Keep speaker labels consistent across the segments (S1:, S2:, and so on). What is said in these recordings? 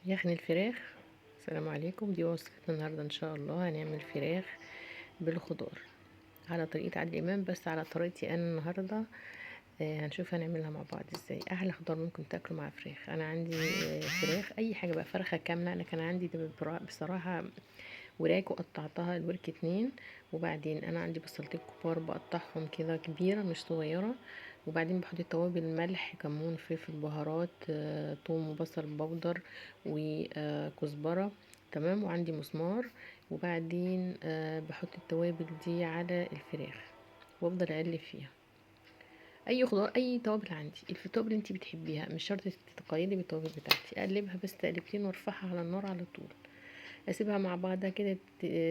S1: يخني الفراخ. السلام عليكم. دي وصفتنا النهارده ان شاء الله، هنعمل فراخ بالخضار على طريقه عادل امام، بس على طريقتي انا النهارده. هنشوف هنعملها مع بعض ازاي. احلى خضار ممكن تاكله مع فراخ. انا عندي فراخ، اي حاجة بقى، فرخة كاملة. انا كان عندي بصراحة وراك وقطعتها الورك 2، وبعدين انا عندي بصلتين كبار بقطعهم كده كبيرة مش صغيرة، وبعدين بحط التوابل، ملح، كمون، فلفل، بهارات، توم وبصل بودر وكزبره، تمام، وعندي مسمار. وبعدين بحط التوابل دي على الفراخ وافضل اقلب فيها. اي خضار، اي توابل عندي، التوابل اللي انتي بتحبيها، مش شرط تتقيدي بالتوابل بتاعتي. اقلبها بس تقلبتين وارفعها على النار على طول، اسيبها مع بعضها كده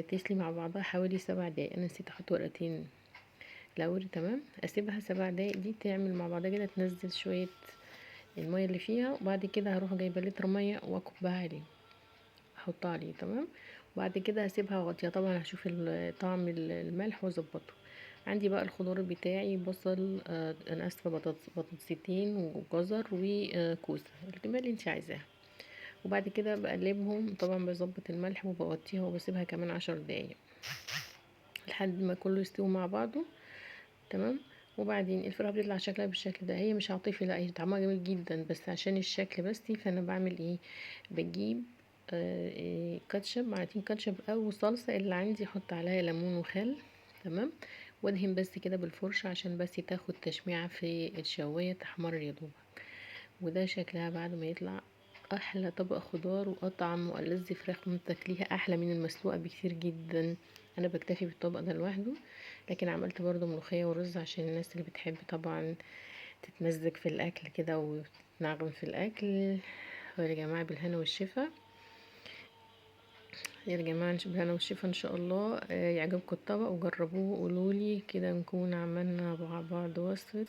S1: تسلي مع بعضها حوالي 7 دقايق. انا نسيت احط ورقتين لوري، تمام. اسيبها 7 دقايق دي تعمل مع بعضها كده، تنزل شوية المية اللي فيها. وبعد كده هروح جايبه لتر مية واكبها عليه، احطها عليه، تمام. وبعد كده هسيبها واغطيها، طبعا هشوف طعم الملح واظبطه. عندي بقى الخضار بتاعي، بصل، انا اسفه، بطاطستين وجزر وكوسه، الكمية اللي انت عايزاها. وبعد كده بقلبهم، طبعا بظبط الملح وبغطيها وبسيبها كمان 10 دقايق لحد ما كله يستوي مع بعضه، تمام. وبعدين الفراخ بيطلع شكلها بالشكل ده، هي مش عاطفي، لا هي طعمها جميل جدا، بس عشان الشكل بس. فانا بعمل ايه؟ بجيب كاتشب، معلقتين كاتشب او صلصه اللي عندي، احط عليها ليمون وخل، تمام، وادهن بس كده بالفرشه عشان بس تاخد تشميعه في الشوايه، تحمر يا دوبك. وده شكلها بعد ما يطلع، احلى طبق خضار واطعم والذ فراخ ممكن تاكليها، احلى من المسلوقه بكتير جدا. انا بكتفي بالطبق ده لوحده، لكن عملت برضو ملوخية ورز عشان الناس اللي بتحب طبعا تتمزج في الاكل كده وتتنعم في الاكل. يا جماعة بالهنا والشفا، يا جماعة بالهنا والشفا ان شاء الله. يعجبكم الطبق وجربوه وقولولي كده، نكون عملنا مع بعض وصفه.